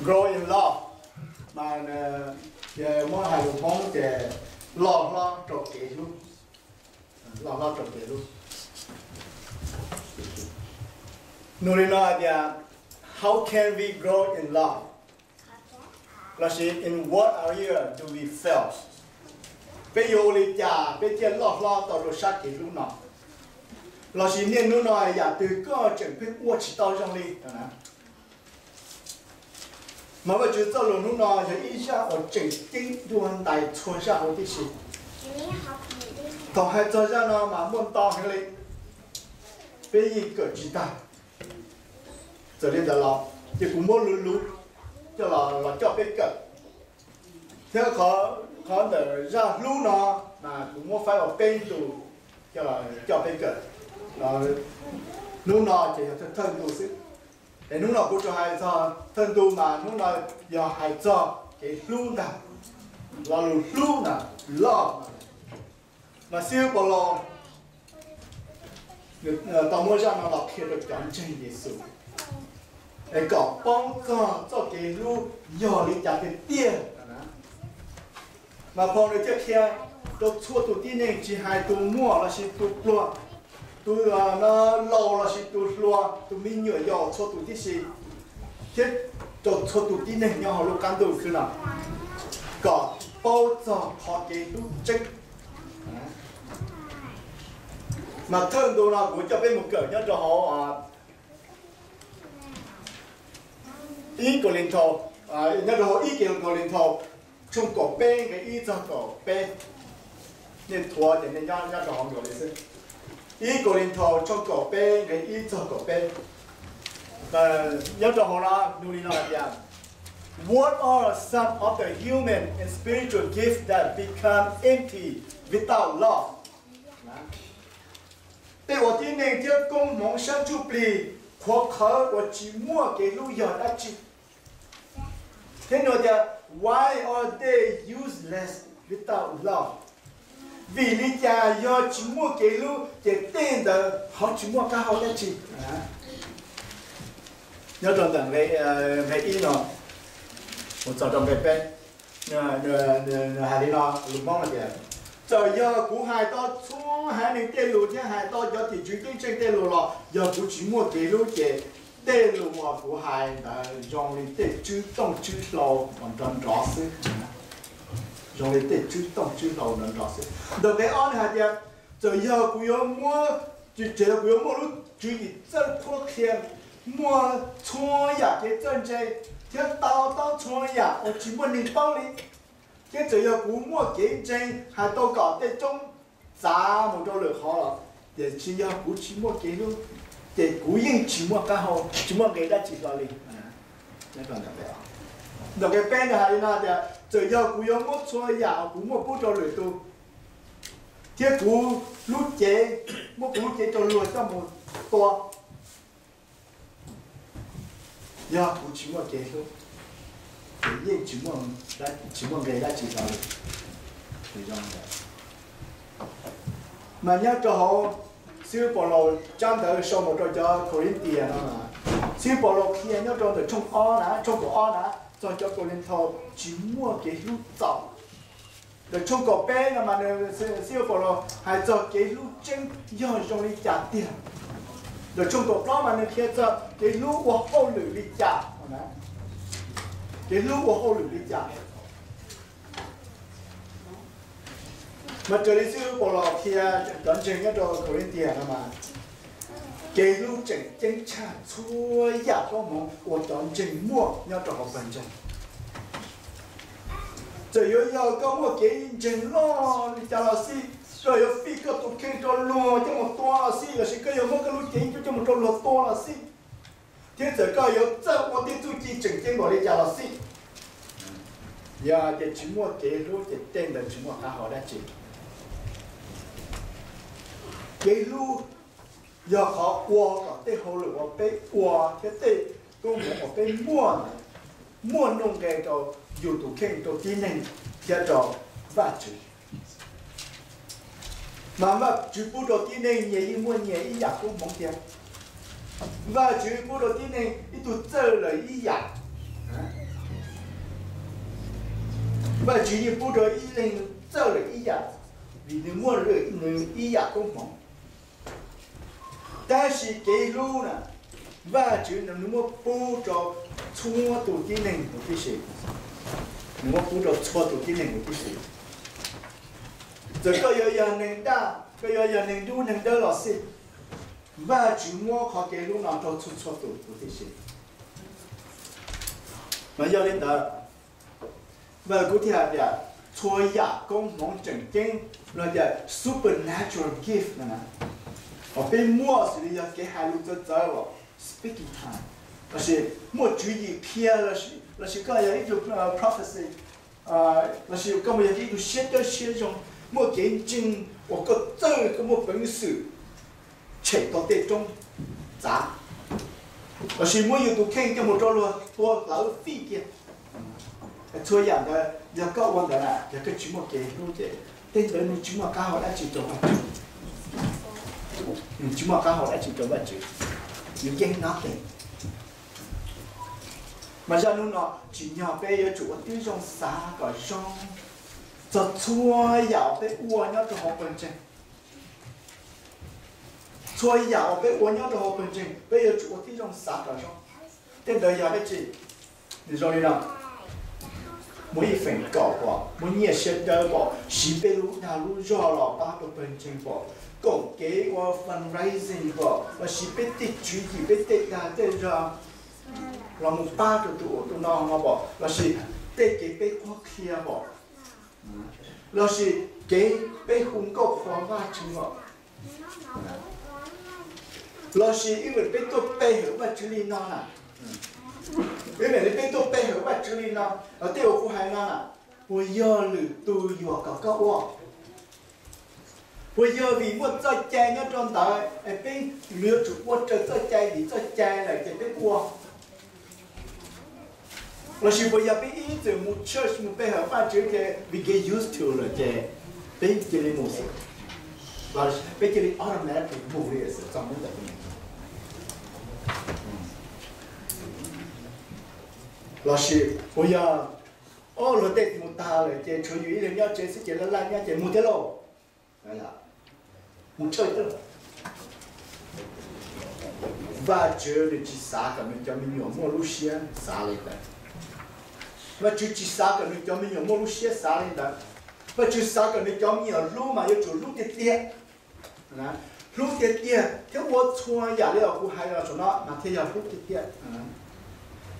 Grow in love, mas muab hais lus Hmoob ces loj hlob rau kev hlub. Loj hlob rau kev hlub. Nug li no hais tias, how can we grow in love? Lossis in what area do we fail? Peb yuav ua li cas peb thiaj loj hlob tau rau sab kev hlub no? Lossis niaj hnub no yam twg koj tseem pheej ua tsis tau zoo li? Mas Vajtswv txoj lus hnub no yog ib zaj uas tseem ceeb dua ntais txhua zaj huv tib si. Thaum hais txog zaj no mas muaj ntau heev li, peb yeej kawm tsis tag. Txawm li ntawd los ces kuv muab luv luv coj los coj peb kawm. Thiab qhov ntawm zaj hlub no mas kuv muab faib ua peb ntu coj los coj peb kawm. Hnub no ces yog thawj ntu xwb. Es hnub no kuv tsuas hais txog thawj ntu mas hnub no yog hais txog kev hlub ntag. Lo lus hlub ntag, love. Mas Xib Hwb Paulus tau muab zaj no los qhia rau cov ntseeg Yexus es kom paub txog txoj kev hlub yog li cas tiag tiag. Mas phau nws thiaj qhia rau txhua tus tib neeg, tsis hais tus muaj lossis tus pluag, tus laus lossis tus hluas, tus me nyuam yaus, txhua tus tib si, thiab rau txhua tus tib neeg nyob hauv lub qab ntuj khwb no kom paub txog qhov kev hlub tseeb. Mas thawj ntu no kuv coj peb mus kawm nyob rau hauv ib Kaulinthaus, nyob rau hauv ib Kaulinthaus tshooj kaum peb nqe ib txog kaum peb. Nej thuav ces nej nyob rau hauv nkaus li xwb. Ib Kaulinthaus tshooj kaum peb nqe ib txog kaum peb. Nyob rau hauv no nug li no hais tias, what are some of the human and spiritual gifts that become empty without love? Tej uas tib neeg thiab koob hmoov sab ntsuj plig qhuav qhawv uas tsis muaj kev hlub yog dab tsi? Thiab nug tias, why are they useless without love? Vim li cas yog tsis muaj kev hlub ces tej ntawd ho tsis muaj qab hau dab tsi? Nyob rau ntawm nqe ib no mus txog rau nqe peb, nws hais li no, lus Hmoob hais tias, txawm yog kuv hais tau txhua haiv neeg tej lus thiab hais tau cov tim tswv ceeb tsheej tej lus los yog kuv tsis muaj kev hlub ces tej lus uas kuv hais ntawd zoo li tej tswb tooj tswb hlau uas nrov nrov xwb. Zoo li tej tswb tooj tswb hlau nrov nrov xwb. Ntawm nqe ob nws hais tias, txawm yog kuv yuav muab, txawm yog kuv yuav muaj lub tswv yim txawj qhuab qhia, muaj txhua yam kev txawj ntse, thiab to taub txhua yam uas tsis muaj neeg paub li, thiab txawm yog kuv muaj kev ntseeg hais tau kom tej roob txav mus rau lwm qhov los, tiam sis yog kuv tsis muaj kev hlub, ces kuv yeej tsis muaj qab hau, tsis muaj nqe dab tsi hlo li. Ntawm nqe peb nws hais li no tias, txawm yog kuv yuav muab txhua yam uas kuv muaj pub rau lwm tus, thiab kuv lub cev, muab kuv lub cev rau luag coj mus tua, yog kuv tsis muaj kev hlub, ces yeej tsis muaj nqe dab tsi hlo li. Mas nyob rau hauv Xib Hwb Paulus tsab ntawv sau mus rau cov Kaulin tias no, Xib Hwb Paulus qhia nyob rau ntawm tshooj ob na, tshooj kaum ob na, txog cov Kaulinthaus tsis muaj kev hlub txaus. Ntawm tshooj kaum peb no mas nws, Xib Hwb Paulus hais txog kev hlub tseeb yog zoo li cas tiag. Ntawm tshooj kaum plaub mas nws qhia txog kev hlub ua hauj lwm li cas, kev hlub ua hauj lwm li cas. Mas raws li Xib Hwb Paulus qhia cov ntseeg nyob rau Kaulin tias no mas, kev hlub tseem ceeb tshaj txhua yam koob hmoov uas cov ntseeg muaj nyob rau hauv pawg ntseeg. Txawm yuav yog koj muaj kev ntseeg loj li cas los xij, koj yuav fij koj tus kheej rau luag coj mus tua los xij, lossis koj yuav muab koj lub cev coj mus rau luag tua los xij, thiab txawm koj yuav txawj ua tej txuj ci tseem ceeb npaum li cas los xij, yog hais tias tsis muaj kev hlub ces tej ntawd tsis muaj qab hau dab tsi. Kev hlub yog qhov ua kom tej hauj lwm uas peb ua thiab tej koob hmoov uas peb muaj ntawd muaj nuj nqe rau yus tus kheej, rau tib neeg thiab rau Vajtswv. Mas Vajtswv pub rau tib neeg nyias yeej muaj nyias ib yam koob hmoov tiag. Vajtswv pub rau tib neeg ib tug txawj lawm ib yam, Vajtswv yeej pub rau ib leeg txawj lawm ib yam, vim nws muaj nws ib yam koob hmoov. Tab sis kev hlub na, Vajtswv nws muab pub rau txhua tus tib neeg huv tib si. Nws muab pub rau txhua tus tib neeg huv tib si. Txawm koj yuav yog neeg daj, koj yuav yog neeg dub neeg dawb los xij, Vajtswv muab qhov kev hlub no rau txhua txhua tus huv tib si. Mas yog li ntawd, Vajtswv kuj thiaj hais tias txhua yam koob hmoov tseem ceeb los tias supernatural gift na, uas peb muaj xws li yog kev hais lus txawv txawv, speaking tongue, lossis muaj tswv yim qhia, lossis koj yog ib tug prophecy, lossis koj mus yog ib tug siab dawb siab zoo, muaj kev ntseeg uas koj txawj, koj muaj peev xwm tshem tau tej roob txav, lossis muab yus tus kheej coj mus rau luag tua hlawv fij kiag. Txhua yam ntawd yog koj ua ntawd na, yog koj tsis muaj kev hlub ces tej ntawd nws tsis muaj qab hau dab tsi rau Vajtswv. Nws tsis muaj qab hau dab tsi rau Vajtswv. You gain nothing. Mas zaj hnub no tsim nyog peb yuav tsum ua tib zoo xav kom zoo txog txhua yam uas peb ua nyob rau hauv pawg ntseeg. Txhua yam uas peb ua nyob rau hauv pawg ntseeg peb yuav tsum ua tib zoo xav kom zoo. Tej ntawd yog dab tsi? Nws zoo li no: muaj ib feem kaum pom, muaj nyiaj siab dawb pom, siv peb lub dag lub zog los pab rau pawg ntseeg pom, koom kev ua fundraising pom, los siv peb tej tswv yim, peb tej dag tej zog los mus pab rau tus ub tus no no pom, los sis tej kev peb qhuab qhia pom, los sis kev peb hu nkauj qhuas Vajtswv pom, los sis ib yam li peb tuaj pe hawm Vajtswv li no na, ib yam li peb tuaj pe hawm Vajtswv li no, los tej uas kuv hais no na, puas yog lwm tus yuam kom koj ua? Puas yog vim muaj txoj cai nyob rau ntawd es peb yuav tsum ua raws txoj cai, vim txoj cai lawm ces peb ua? Los sis puas yog peb ib txwm mus church mus pe hawm Vajtswv ces we get used to lawm ces peb cia li mus xwb, peb cia li automatic mus li xwb txog hnub ntawd? Los sis puas yog, o, luag tej mus tag lawm ces tshuav yus ib leeg nyob tsev xwb ces laj laj nyob ces mus thiab lauj, mus church thiab lauj? Vajtswv nws tsis xav kom nws cov me nyuam muaj lub siab xav li ntawd. Vajtswv tsis xav kom nws cov me nyuam muaj lub siab xav li ntawd. Vajtswv xav kom nws cov me nyuam hlub mas yuav tsum hlub tiag tiag. Hlub tiag tiag thiab ua txhua yam li uas kuv hais los saum no mas thiaj yog hlub tiag tiag.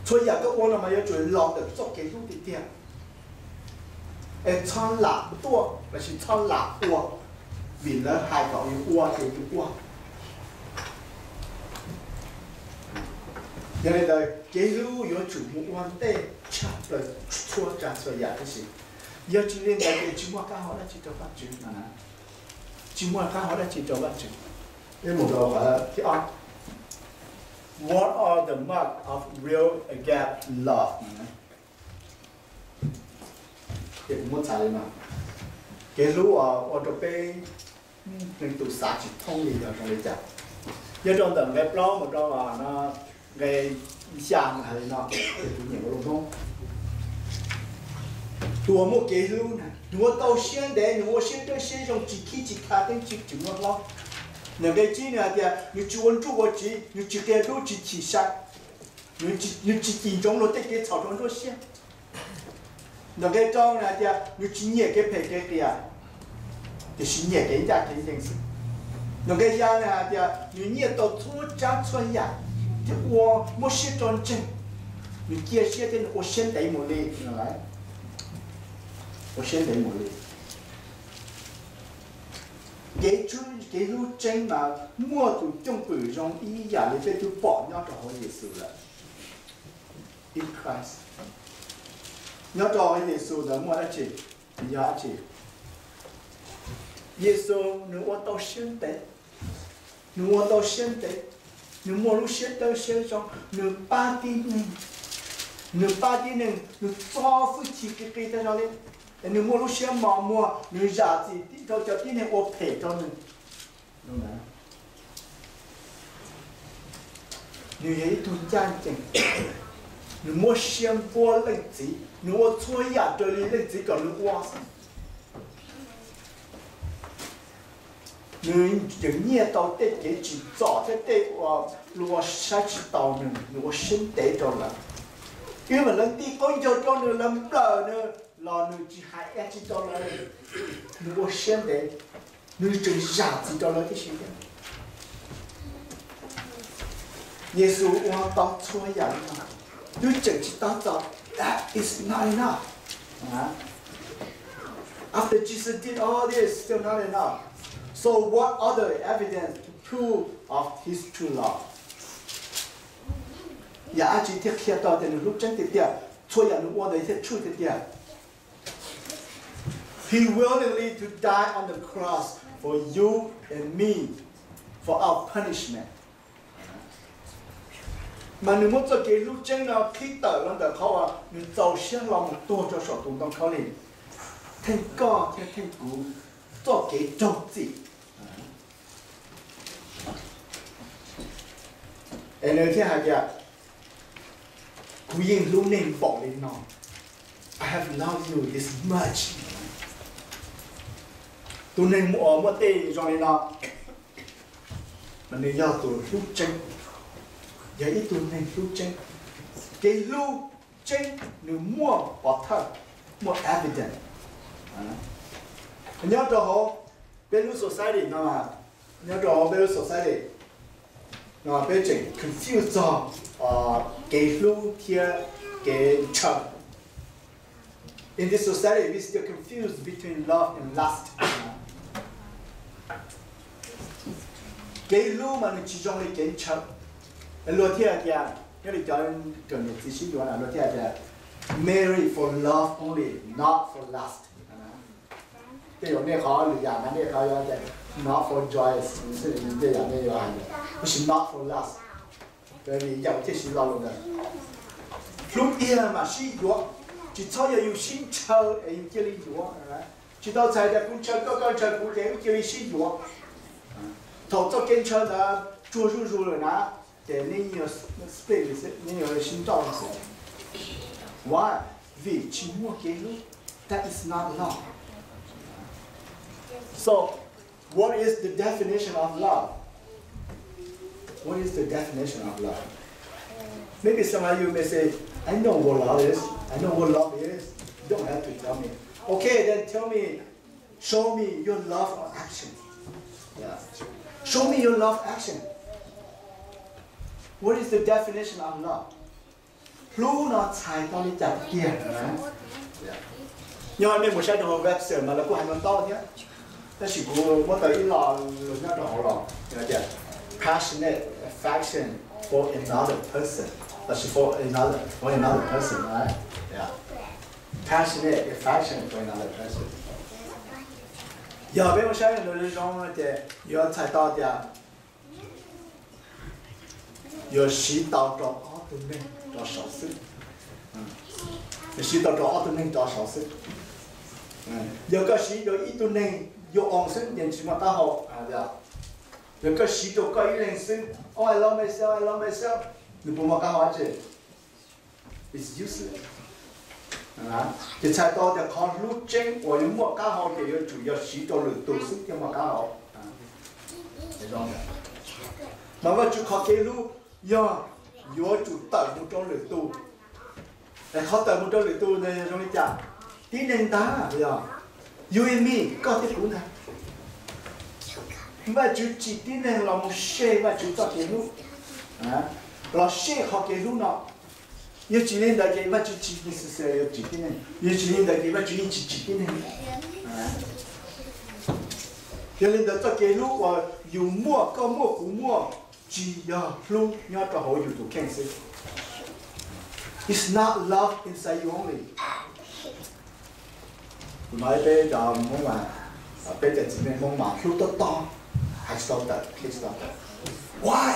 Txhua yam koj ua no mas yuav tsum los ntawm txoj kev hlub tiag tiag, es txhob lam tuaj los sis txhob lam ua vim lawv hais kom yus ua ces yus ua. Yog li ntawd kev hlub yuav tsum mus ua ntej tshaj plaws txhua tsav txhua yam tib si. Yog tsis li ntawd ces tsis muaj qab hau dab tsi rau Vajtswv. Tsis muaj qab hau dab tsi rau Vajtswv. Peb mus rau qhov thib ob. What are the mark of real agape love? Ces kuv muab txhais li no, kev hlub uas ua rau peb leej twg xav tsis thoob li yog zoo li cas? Nyob rau ntawm nqe plaub mus rau nqe xya hais li no, ces kuv nyeem ua lus Hmoob. Tus uas muaj kev hlub na, nws ua tau siab ntev, nws ua siab dawb siab zoo, tsis khib tsis kha, teeb tsis tsis muab hlob. Ntawm nqe tsib nws hais tias nws tsis ua nruj ua tsiv, nws tsis qia dub tsis chim sai, nws tsis cim ntsoov luag tej kev txhaum rau nruab siab. Ntawm nqe rau nws hais tias nws tsis nyiam kev phem kev qias, tiam sis nyiam kev ncaj kev ncees xwb. Ntawm nqe xya nws hais tias nws nyiaj tau txhua tsav txhua yam thiab ua muab siab rau ntseeg, nws cia siab thiab nws ua siab ntev mus li. Ua siab ntev mus li. Kev, kev hlub tseeb mas muaj tus cwj pwm zoo ib yam li peb twb pom nyob rau hauv Yexus lawm. In Christ, nyob rau hauv Yexus ntawd muaj dab tsi? Yog dab tsi? Yexus nws ua tau siab ntev, nws ua tau siab ntev, nws muaj lub siab dawb siab zoo, nws pab tib neeg, nws pab tib neeg, nws txo hwj chim qis qis tas zog li, es nws muaj lub siab mos muag, nws zam txim rau cov tib neeg ua phem rau nws. Nws yog ib tug ncaj ncees, nws muab siab npuab leej txiv, Nws ua txhua yam raws li Leej Txiv kom nws ua xwb. Nws tseem nyiaj tau tej kev tsim txom thiab tej uas luag saib tsis taus nws, nws ua siab ntev rau lawv. Wb mas lawv nti qaub ncaug rau nws, lawv nplawm nws los nws tsis hais dab tsi rau lawv, nws ua siab ntev, nws tseem zam txim rau lawv tib si thiab. Yexus ua tau txhua yam li no, twb tseem tsis tau txaus, that is not enough. After Jesus did all this, still not enough. So what other evidence to prove of his true love? Yam dab tsi thiaj qhia tau tias nws hlub tseeb tiag tiag? Txhua yam nws ua ntawd thiaj tshuaj tiag tiag. He willingly to die on the cross for you and me, for our punishment. Mas nws muab txoj kev hlub tseeb no qhib tawm los ntawm qhov uas nws txaus siab hlo mus tuag rau saum tus ntoo khaub lig, theej koj thiab theej kuv txoj kev raug txim. Es nws thiaj hais tias, kuv yeej hlub nej npaum li no. I have loved you this much. Tus neeg uas muaj tej zoo li no, mas nws yog tus hlub tseeb, yog ib tug neeg hlub tseeb. Kev hlub tseeb nws muaj pov thawj, muaj evidence. Nyob rau hauv peb lub society no, nyob rau hauv peb lub society no peb tseem confuse txog kev hlub thiab kev ntshaw. In this society, we still confuse between love and lust. Kev hlub mas nws tsis zoo li kev ntshaw. Luag thiaj tias, nyob li cov niam txiv sib yuav na, luag thiaj tias, marry for love only, not for lust. Tej zaum nej qhov lwm yam na, nej qhov yuav tias not for joy, tej yam nej yuav hais, tab sis not for lust. Vim yam thiaj siv lo lus ntawd, hlub tiag mas sib yuav, tsis txhob yog yus sib ntshaw es yus cia li yuav. Tsis tau txhais tias kuv ntshaw koj, koj ntshaw kuv ces wb cia li sib yuav. Thaum txoj kev ntshaw ntawd tsuag zuj zus lawm na, ces nej yuav split, nej yuav sib nrauj xwb. Why? Vim tsis muaj kev hlub. That is not love. So, what is the definition of love? What is the definition of love? Maybe some of you may say, I know what love is. I know what love is. You don't have to tell me. Okay, then tell me, show me your love of action. Yeah. Show me your love action. What is the definition of love? Hlub no txhais tau li cas tiag? Nyob nej mus saib rau hauv Webster mas lawv kuj hais no ntau thiab, tab sis kuv muab tau ib lo lus nyob rau hauv los tias passionate affection for another person, lossis for another, for another person, right? Yeah. Passionate affection for another person. Yog peb mus saib lus zoo ces yuav txhais tau tias yuav siv tau rau ob tug neeg rau saud xwb. Yuav siv tau rau ob tug neeg rau saud xwb. Yog koj siv rau ib tug neeg yuav oo xwb ces tsis muaj taub hau. Yog koj siv rau koj ib leeg xwb, oh, I love myself, I love myself, nws puas muaj qab hau dab tsi? It's useless. Ces txhais tau tias qhov hlub tseeb uas yuav muaj qab hau ces yuav tsum yog siv rau lwm tus xwb thiaj muaj qab hau. Mas Vajtswv qhov kev hlub yog yuav tsum tawm mus rau lwm tus. Es qhov tawm mus rau lwm tus ntawd yog zoo li cas? Tib neeg ntag, yog you and me, koj thiab kuv ntag. Vajtswv tsim tib neeg los mus sej Vajtswv txoj kev hlub, los sej qhov kev hlub no. Yog tsis li ntawd ces Vajtswv tsis necessary yuav tsim tib neeg, yog tsis li ntawd ces Vajtswv yeej tsis tsim tib neeg. Yog li ntawd txoj kev hlub uas yus muaj, koj muaj, kuv muaj, tsis yog hlub nyob rau hauv yus tus kheej xwb. It's not love inside you only. Kuv hnov peb cov Hmoob mas, peb cov txiv neej Hmoob mas hlub tob tob, hais tsis tau tawm, hais tsis tau tawm. Why?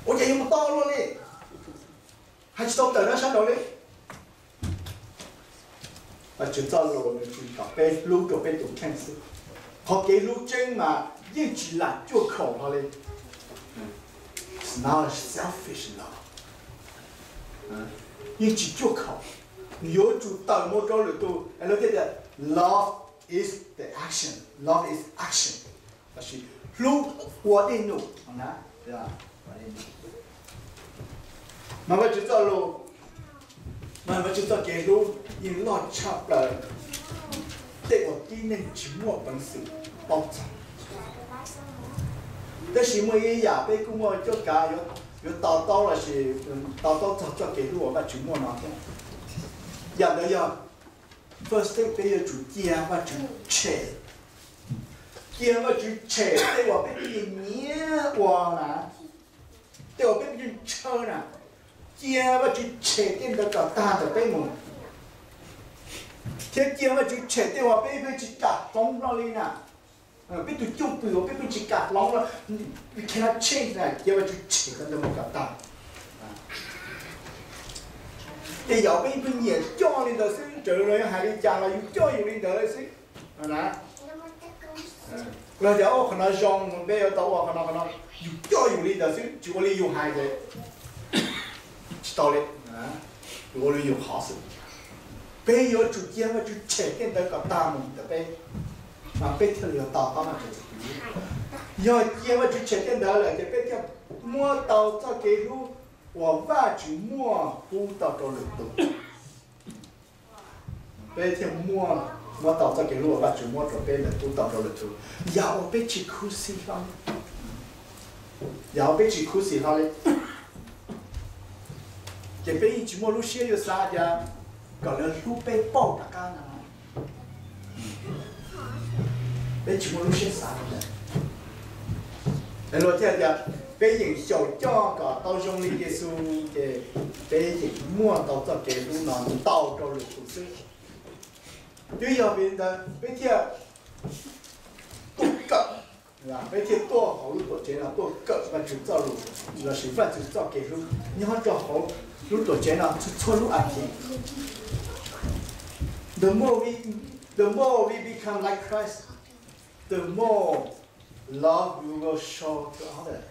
Ua cas yuav mus tau luaj li? Hais tsis tau tawm dab sab nraud li. Vajtswv txoj lus nws tsis kom peb hlub rau peb tus kheej xwb. Qhov kev hlub tseeb mas yeej tsis lam cuaj khaum hlo li. It's not a selfish love. Yeej tsis cuaj khaum. yuav tsum tawm mus rau lwm tus. Lawv thiaj tias love is the action, love is action, lossis hlub ua dej num na. Mas Vajtswv txoj lus, mas Vajtswv txoj kev hlub yeej loj tshaj plaws tej uas tib neeg tsis muaj peev xwm paub txog. Tab sis muaj ib yam peb kuj muaj cuab kav yuav to taub lossis to taub txog txoj kev hlub uas Vajtswv muaj no thiab. Yam ntawd yog first step, peb yuav tsum cia Vajtswv tshem, cia Vajtswv tshem tej uas peb nyiam nyiam ua na, tej uas peb ntshaw na, cia Vajtswv tshem tej ntawd kom tag ntawm peb mus, thiab cia Vajtswv tshem tej uas peb pheej tsis kam hloov hlo li na. Peb tus cwj pwm uas peb pheej tsis kam hloov no, we cannot change na, cia Vajtswv tshem cov ntawd mus kom tag. Ces yog peb pheej nyiam coj li ntawd xwb, raws li no yuav hais li cas los yus coj yus li ntawd xwb. Los tias ua qhov no zoo, peb yuav tau ua qhov no qhov no, yus coj yus li ntawd xwb, tsis ua li yus hais ces tsis tau li, yus ua li yus qhov xwb. Peb yuav tsum cia Vajtswv tshem tej ntawd kom tag mus ntawm peb, mas peb thiaj li yuav to taub Vajtswv txoj kev hlub. Yog cia Vajtswv tshem tej ntawd lawm ces peb thiaj muab tau txoj kev hlub uas Vajtswv muaj pub tau rau lwm tus. Peb thiaj muaj, muab tau txoj kev hlub uas Vajtswv muab rau peb ntawd pub tau rau lwm tus. Yam uas peb tsis khuv xim hlo, yam uas peb tsis khuv xim hlo li, ces peb yeej tsis muaj lub siab yuav xav tias kom lawv hlub peb pauj rov qab no. Peb tsis muaj lub siab xav li ntawd. Luag thiaj tias peb yeem xyaum coj kom tau zoo li Yexus, ces peb yeem muaj tau txoj kev hlub no ntau rau lwm tus xwb. Twb yog vim li ntawd peb thiaj tuaj kawm, peb thiaj tuaj hauv lub tuam tsev no tuaj kawm Vajtswv txoj lus lossis Vajtswv txoj kev hlub nyob rau hauv lub tuam tsev no txhua txhua lub as thiv. The more we, the more we become like Christ, the more love we will show to others.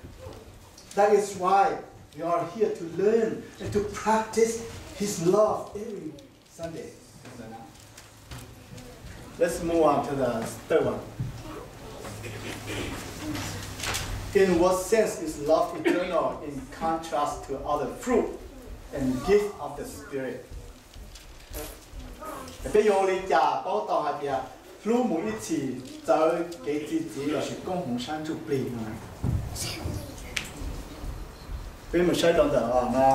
That is why we are here to learn and to practice His love every Sunday. Let's move on to the third one. In what sense is love eternal in contrast to other fruit and gift of the Spirit? Peb yuav ua li cas paub tau hais tias hlub mus ib txhis txawv kev txi txiv lossis koob hmoov sab ntsuj plig no? Peb mus saib rau ntawm no,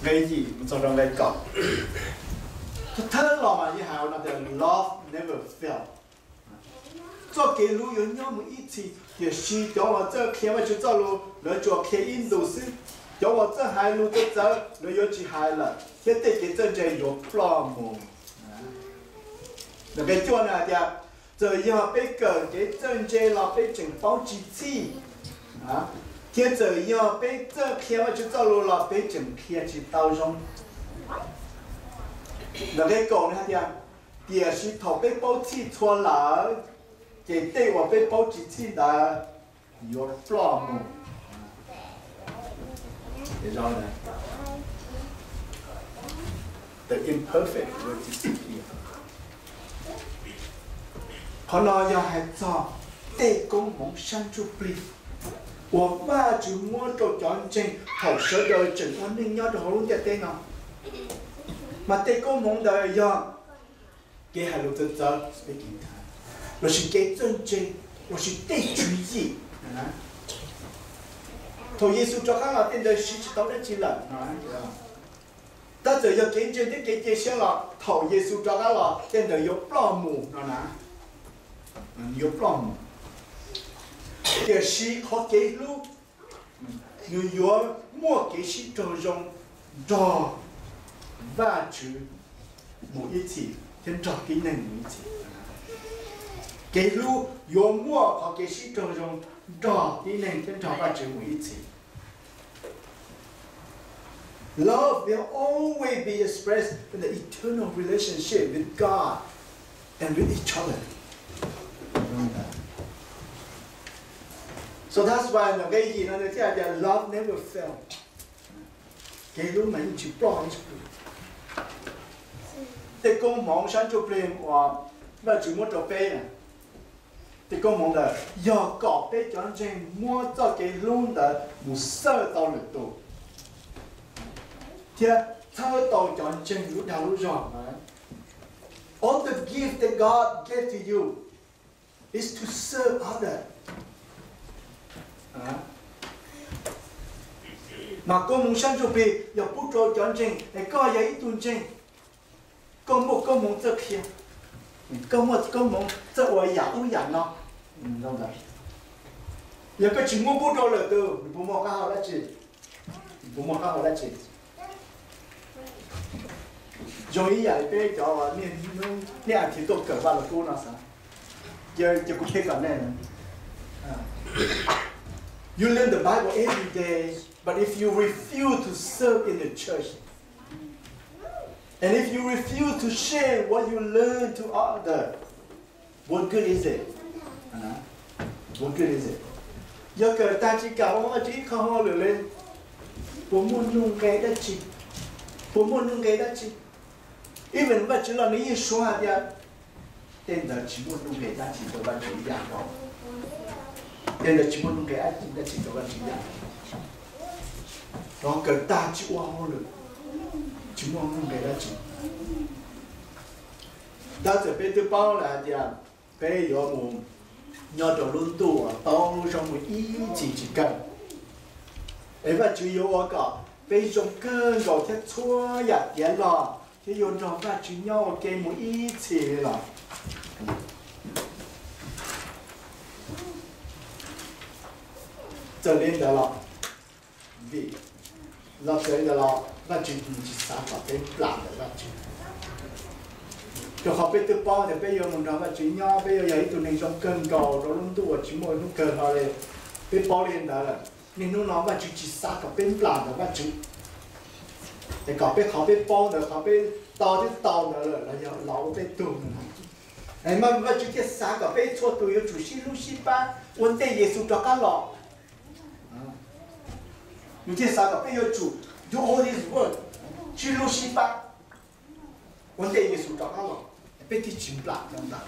nqe yim mus txog rau nqe kaum. Thawj los mas yeej hais ua no tias love never fail. Txoj kev hlub yuav nyob mus ib txhis, tiam sis cov uas txawj qhia Vajtswv txoj lus lawv tsuas qhia ib ntus xwb. Cov uas txawj hais lus txawv txawv lawv yuav tsis hais lawm thiab tej kev txawj ntse yuav ploj mus. Nqe cuaj no hais tias, txawm yog peb kawm kev txawj ntse los peb tseem paub tsis txhij, thiab txawm yog peb txawj qhia Vajtswv txoj lus los peb tseem qhia tsis tau zoo. Nqe kaum no hais tias, tiam sis thaum peb paub txhij txhua lawm, ces tej uas peb paub tsis txhij ntawd yuav ploj mus. Qhov no yog hais txog tej koob hmoov sab ntsuj plig uas Vajtswv muab rau cov ntseeg thaum sawv daws tseem ua neej nyob rau hauv lub ntiaj teb no. Mas tej koob hmoov ntawd yog kev hais lus txawv txawv, lossis kev txawj ntse, lossis tej tswv yim. Thaum Yexus rov qab los tej ntawd siv tsis tau dab tsi lawm no. Tab txawm yog kev ntseeg thiab kev cia siab los thaum Yexus rov qab los tej ntawd yuav ploj mus no na. Yuav ploj mus. Tiam sis qhov kev hlub nws yuav muaj kev sib raug zoo nrog Vajtswv mus ib txhis thiab nrog tib neeg mus ib txhis. Kev hlub yuav muaj qhov kev sib raug zoo nrog tib neeg thiab nrog Vajtswv mus ib txhis. Love will always be expressed in the eternal relationship with God and with each other. So that's why nqe yim no nws thiaj hais tias love never fail. Kev hlub mas yeej tsis ploj. Tej koob hmoov sab ntsuj plig uas Vajtswv muab rau peb, tej koob hmoov ntawd yog kom peb cov ntseeg muab txoj kev hlub ntawd mus xawj tau lwm tus, thiab txhawb tau cov ntseeg lub dag lub zog. All the gift that God gave to you is to serve others. Mas koob hmoov sab ntsuj plig yog pub rau cov ntseeg, es koj yog ib tug ntseeg, koj muaj koob hmoov txawj qhia, koj muaj koob hmoov txawj ua yam ub yam no. Yog koj tsis muab pub rau lwm tus, nws puas muaj qab hau dab tsi? Puas muaj qab hau dab tsi? Zoo ib yam li peb cov niaj hnub niaj as thiv tuaj kawm Vaj Lug Kub no xav, ces kuv qhia kom nej, you learn the Bible every day, but if you refuse to serve in the church, and if you refuse to share what you learn to others, what good is it? What good is it? Yog kawm tag tsis kam ua Vajtswv ib qho hauj lwm li, puas muaj nuj nqe dab tsi? Puas muaj nuj nqe dab tsi? Even Vajtswv los nws yeej suav hais tias tej ntawd tsis muaj nuj nqe dab tsi rau Vajtswv ib yam nkaus. Tej ntawd tsis muaj nuj nqe dab tsi rau Vajtswv ib yam nkaus. Los kawm tag tsis ua hauj lwm, tsis muaj nuj nqe dab tsi. Tab txawm peb twb paub lawm hais tias peb yuav mus nyob rau lub ntuj uas tau zoo mus ib txhis tsis kawg, es Vajtswv yuav ua kom peb zoo kawg nkaus thiab txhua yam tiav los thiab yuav nrog Vajtswv nyob ua ke mus ib txhis li los, txawm li ntawd los, vim los txawm li ntawd los Vajtswv tsis xav kom peb nplam ntawm Vajtswv. Rau qhov peb twb paub tias peb yuav mus nrog Vajtswv nyob, peb yuav yog ib tug neeg zoo kawg nkaus rau lub ntuj uas tsis muaj hnub kawg hlo li. Peb paub li ntawd lawm, niaj hnub no Vajtswv tsis xav kom peb nplam ntawm Vajtswv, es kom peb qhov peb paub ntawd, qhov peb tau twb tau ntawd lawm los yog los ua peb tug na. Mas Vajtswv thiaj xav kom peb txhua tus yuav tsum sib hlub sib pab ua ntej Yexus rov qab los. Nws thiaj xav kom peb yuav tsum do all this work, sib hlub sib pab ua ntej Yexus rov qab los, peb thiaj tsis nplam cov ntawd.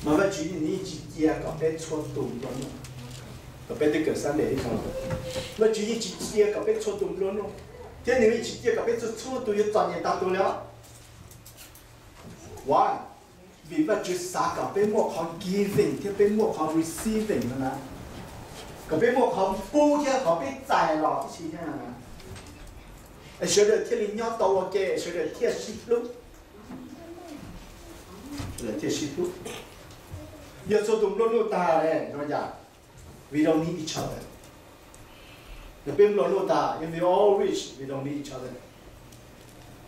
Mas Vajtswv yeej tsis cia kom peb txhua tus nplua nuj, kom peb twb kawm Sunday ib zaug, Vajtswv yeej tsis cia kom peb txhua tus nplua nuj, thiab nws yeej tsis cia kom peb txhua txhua tus yuav txom nyem tag tus li os. Why? Vim Vajtswv xav kom peb muaj qhov giving thiab peb muaj qhov receiving no na, kom peb muaj qhov pub thiab qhov peb txais los tib si thiab no na. Es sawv daws thiaj li nyob tau ua ke, sawv daws thiaj sib hlub, sawv daws thiaj sib hlub. Yog txhua tus nplua nuj tag zoo yam, we don't need each other. Yog peb nplua nuj tag, if we all rich, we don't need each other.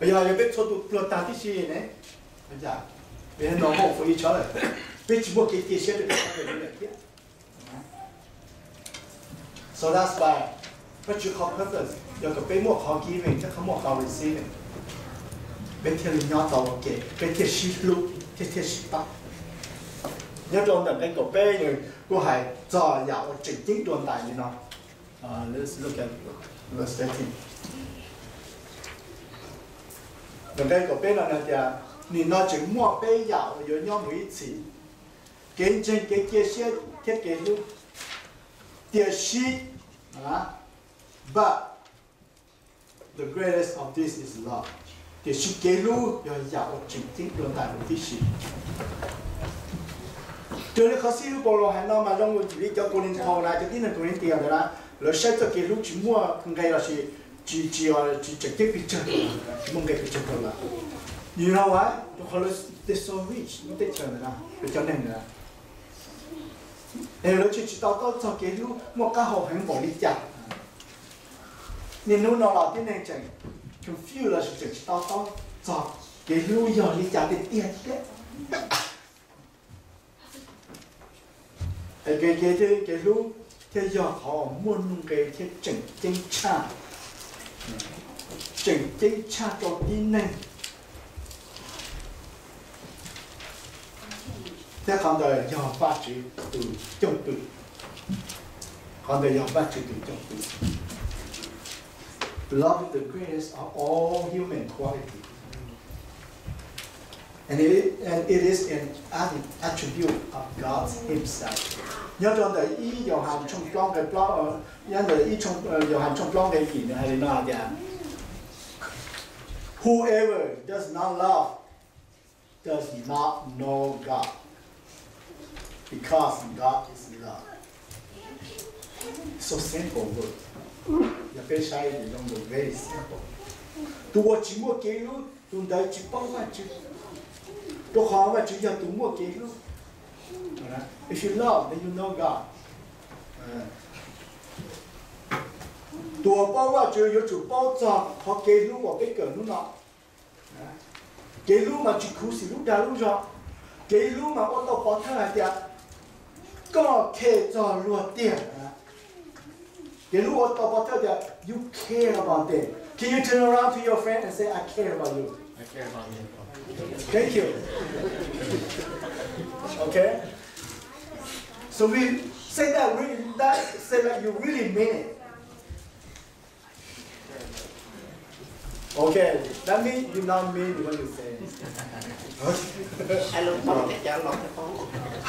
Yog, yog peb txhua tus pluag tag tib si ne, we have no hope for each other. Peb tsis muaj kev cia siab rau koj thiab. So that's why Vajtswv qhov purpose yog kom peb muaj qhov giving thiab qhov muaj qhov receiving, peb thiaj li nyob tau ua ke, peb thiaj sib hlub thiab thiaj sib pab. Nyob rau ntawm nqe kaum peb nws kuj hais txog yam uas tseem ceeb dua ntais li no. Let's look at verse thirteen. Ntawm nqe kaum peb no nws tias, nim no tseem muaj peb yam uas yuav nyob mus ib txhis: kev ntseeg, kev cia siab thiab kev hlub. Tiam sis, but the greatest of this is love. Tiam sis kev hlub yog yam uas tseem ceeb dua ntais huv tib si. Raws li qhov xib hwb Paulus hais no mas zoo li cov Kaulinthaus na, cov tib neeg Kaulinthias ntawd na, lawv saib txoj kev hlub tsis muaj nqe los sis tsis, tsis, tsis tseem ceeb pes tsawg, tsis muaj nqe pes tsawg rau lawv. Yog li no, rau qhov lawv, they're so rich, lub teb chaws ntawd na, lawv cov neeg ntawd na, es lawv tseem tsis to taub txog kev hlub muaj qab hau heev npaum li cas. Niaj hnub no los tib neeg tseem confuse los sis tseem tsis to taub txog kev hlub yog li cas tiag tiag thiab. Kev, kev, kev hlub thiaj yog qhov muaj nuj nqe thiab tseem ceeb tshaj, tseem ceeb tshaj rau tib neeg. Thiab qhov ntawd yog Vajtswv tus cwj pwm. Qhov ntawd yog Vajtswv tus cwj pwm. Love is the greatest of all human quality. And it, and it is an atti- attribute of God Himself. Nyob rau ntawm ib Yauhas tshooj plaub nqe plaub, nyob ntawm ib tshooj, Yauhas tshooj plaub nqe yim nws hais li no tias, Whoever does not love does not know God, because God is love. So simple word. Yog peb saib zoo very simple. Tus uas tsis muaj kev hlub, tus ntawd tsis paub Vajtswv, rau qhov Vajtswv yog tus muaj kev hlub. If you love, then you know God. Tus uas paub Vajtswv yuav tsum paub txog qhov kev hlub uas peb kawm hnub no. Kev hlub mas tsis khuv xim lub dag lub zog. Kev hlub mas ua tau pov thawj hais tias koj care txog luag tiag. Kev hlub ua tau pov thawj tias you care about them. Can you turn around to your friend and say, I care about you? Thank you. Okay. So we say that really, that say that you really mean it. Okay, that means you not mean what you say.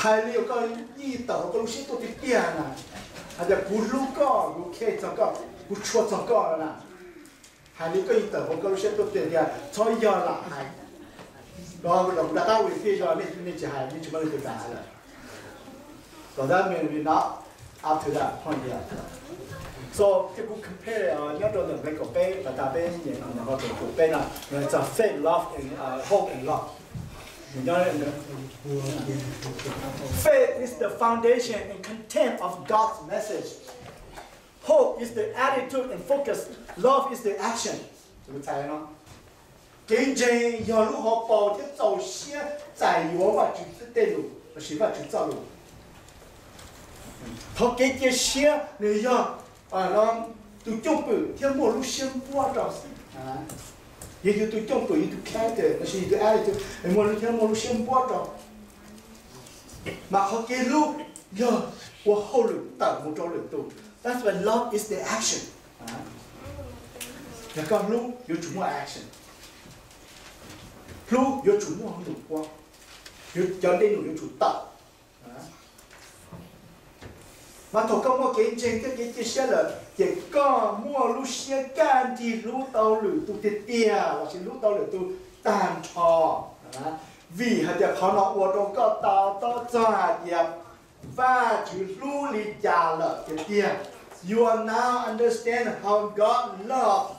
Hais li koj yeej tawm hauv koj lub siab tuaj tiag tiag na. Hais tias kuv hlub koj, kuv care txog koj, kuv tshua txog koj na. Hais li koj yeej tawm hauv koj lub siab tuaj tiag tiag, txhob yog lam hais. Los kuv rov qab ua ib pliag, yog nej tsis hais, nej tsis muaj leej twg kam hais lawm. But that means we not up to that point yet. So thiab kuv compare nyob rau ntawm nqe kaum peb, pas tas peb nyeem nqe kaum peb no, it's a faith, love and hope and love. Faith is the foundation and content of God's message. Hope is the attitude and focus. Love is the action. Kev ntseeg yog lub hauv paus thiab txaus siab txais yuav Vajtswv tej lus lossis Vajtswv txoj lus. Qhov kev cia siab nws yog tus cwj pwm thiab muaj lub siab npuab rau xwb. Yog yus tus cwj pwm, yus tus character lossis yus tus attitude muaj lub thiab muaj lub siab npuab rau. Mas qhov kev hlub yog ua hauj lwm tawm mus rau lwm tus. That's why love is the action. Yog koj hlub yuav tsum muaj action. Hlub yuav tsum muaj num ua, cov dej num yuav tsum tawm. Mas thaum koj muaj kev ntseeg thiab kev cia siab lawm ces koj muaj lub siab kaj nrig hlub tau lwm tus tiag tiag lossis hlub tau lwm tus tag nrho. Vim hais tias qhov no ua rau koj to taub txog hais tias Vajtswv hlub li cas lawm tiag tiag. You are now understand how God love.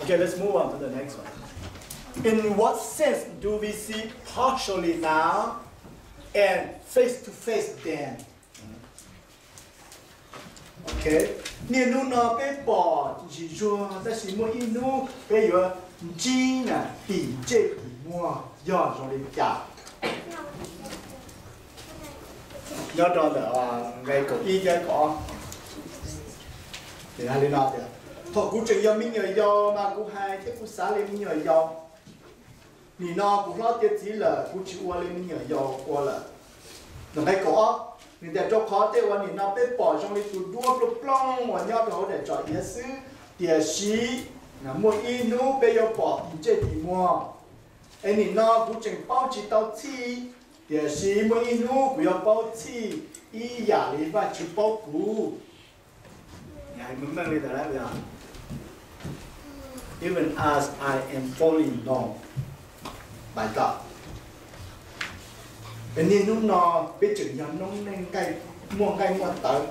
Okay, let's move on to the next one. In what sense do we see partially now and face to face then? Okay, niaj hnub no peb pom ntsis zuag tab sis muaj ib hnub peb yuav ntsib na tim ntsej tim muag yog zoo li cas. Nyob rau ntawm nqe kaum ib thiab kaum ob, hais li no tias, thaum kuv tseem yog me nyuam yaus mas kuv hais thiab kuv xav li me nyuam yaus. Nim no kuv hlob tiav txiv lawm, kuv tsis ua li me nyuam yaus ua lawm. Nqe kaum ob, nws tias, rau qhov tej uas nim no peb pom zoo li tus duab plooj plooj uas nyob rau hauv daim tsom iav xwb, tiam sis muaj ib hnub peb yuav pom tim ntsej tim muag. Es nim no kuv tseem paub tsis tau txhij, tiam sis muaj ib hnub kuv yuav paub txhij ib yam li Vajtswv paub kuv. Even as I am fully known by God. Es niaj hnub no peb tseem yog noob neej nqaij, muaj nqaij muaj tawv,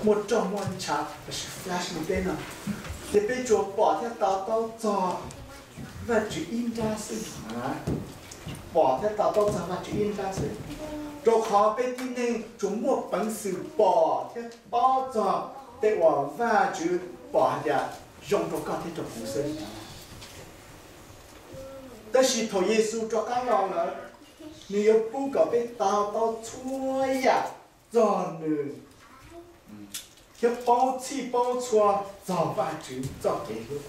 muaj roj muaj ntsha, lossis flesh li peb no, ces peb tsuas pom thiab to taub txog Vajtswv ib nrab xwb. Pom thiab to taub txog Vajtswv ib nrab xwb, rau qhov peb tib neeg tsuas muaj peev xwm pom thiab paub txog tej uas Vajtswv pom hais tias zoo rau koj thiab rau kuv xwb. Tab sis thaum Yexus rov qab los lawm, nws yuav pub kom peb to taub txhua yam txog nws thiab paub txhij paub txhua txog Vajtswv txoj kev hlub.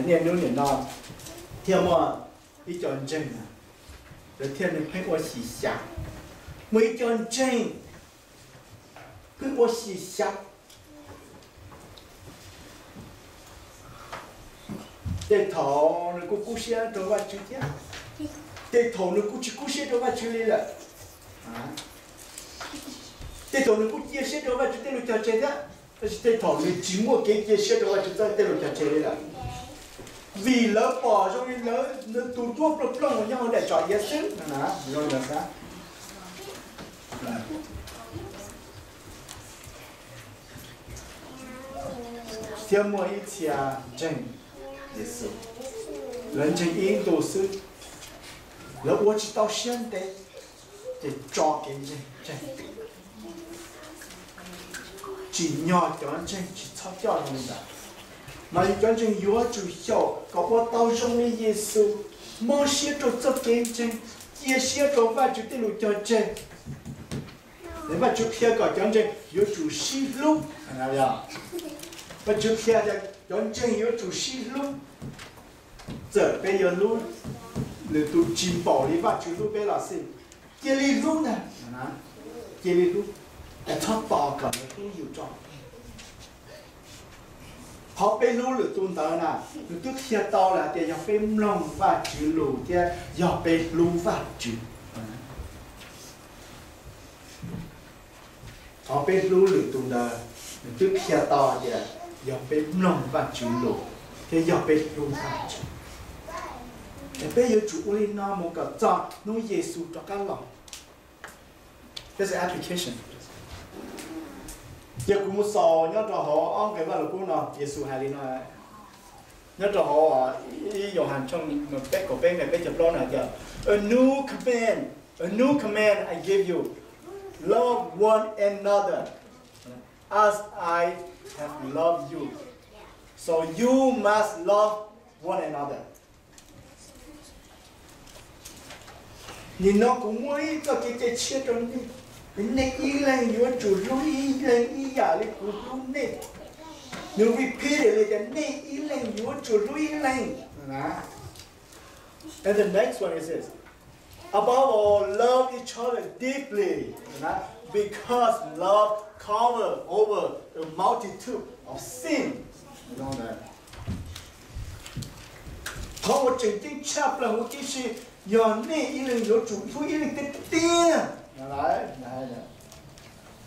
Niaj hnub nim no thiaj muaj ib co ntseeg, lawv thiaj li pheej ua xyem xyav. Muaj ib co ntseeg Pheej ua xyem xyav. Tej thaum nws kuj kub siab rau Vajtswv thiab, tej thaum nws kuj tsis kub siab rau Vajtswv li lawm. Tej thaum nws kuj cia siab rau Vajtswv tej lus cog tseg thiab, tab sis tej thaum nws tsis muaj kev cia siab rau Vajtswv tej lus cog tseg li lawm. Vim lawv pom zoo li lawv, nws tus duab plooj plooj uas nyob hauv daim tsom iav xwb no na. Thiab muaj ib txhia ntseeg Yexus, lawv ntseeg ib ntus xwb, lawv ua tsis tau siab ntev, ces tso kev ntseeg tseg. Tsim nyog cov ntseeg tsis txhob coj zoo li ntawd, mas yus cov ntseeg yuav tsum xyaum kom ua tau zoo li Yexus, mob siab rau txoj kev ntseeg, cia siab rau Vajtswv tej lus cog tseg. Vajtswv qhia kom cov ntseeg yuav tsum sib hlub. Vajtswv qhia tias cov ntseeg yuav tsum sib hlub. Txawm peb yuav hlub lwm tus tsis npaum li Vajtswv hlub peb los xij, cia li hlub ntag. Cia li hlub, txhob tos kom lawv hlub yus tso. Qhov peb hlub lwm tus ntawd na, nws twb qhia tau lawm hais tias yog peb mloog Vajtswv lus thiab yog peb hlub Vajtswv. Qhov peb hlub lwm tus ntawd, nws twb qhia tau hais tias yog peb mloog Vajtswv lus thiab yog peb hlub Vajtswv. Es peb yuav tsum ua li no mus kom txog hnub Yexus rov qab los. That's the application. Ces kuv mus xaus nyob rau hauv ob nqe Vaj Lug Kub no, Yexus hais li no, nyob rau hauv ib Yauhas tshooj peb kaum peb nqe peb caug plaub no hais tias, A new command, a new command I give you, love one another as I have loved you. So you must love one another. Nim no kuv muaj ib txoj kev cai tshiab rau nej, nej ib leeg yuav tsum hlub ib leeg ib yam li kuv hlub nej. Nws repeat li tias nej ib leeg yuav tsum hlub ib leeg. And the next one is this. Above all, love each other deeply, because love covers over a multitude of sins. Qhov uas tseem ceeb tshaj plaws huv tib si yog nej ib leeg yuav tsum hlub ib leeg tiag tiag.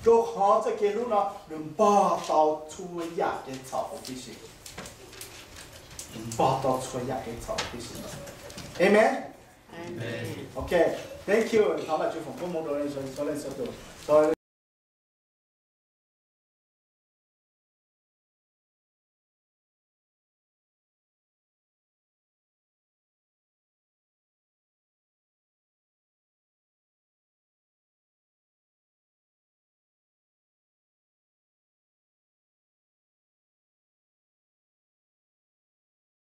Rau qhov txoj kev hlub no nws npog tau txhua yam kev txhaum huv tib si. Npog tau txhua yam kev txhaum huv tib si. Amen. Ok, thank you. Thov Vajtswv foom koob hmoov rau leej txhua leej txhua tus.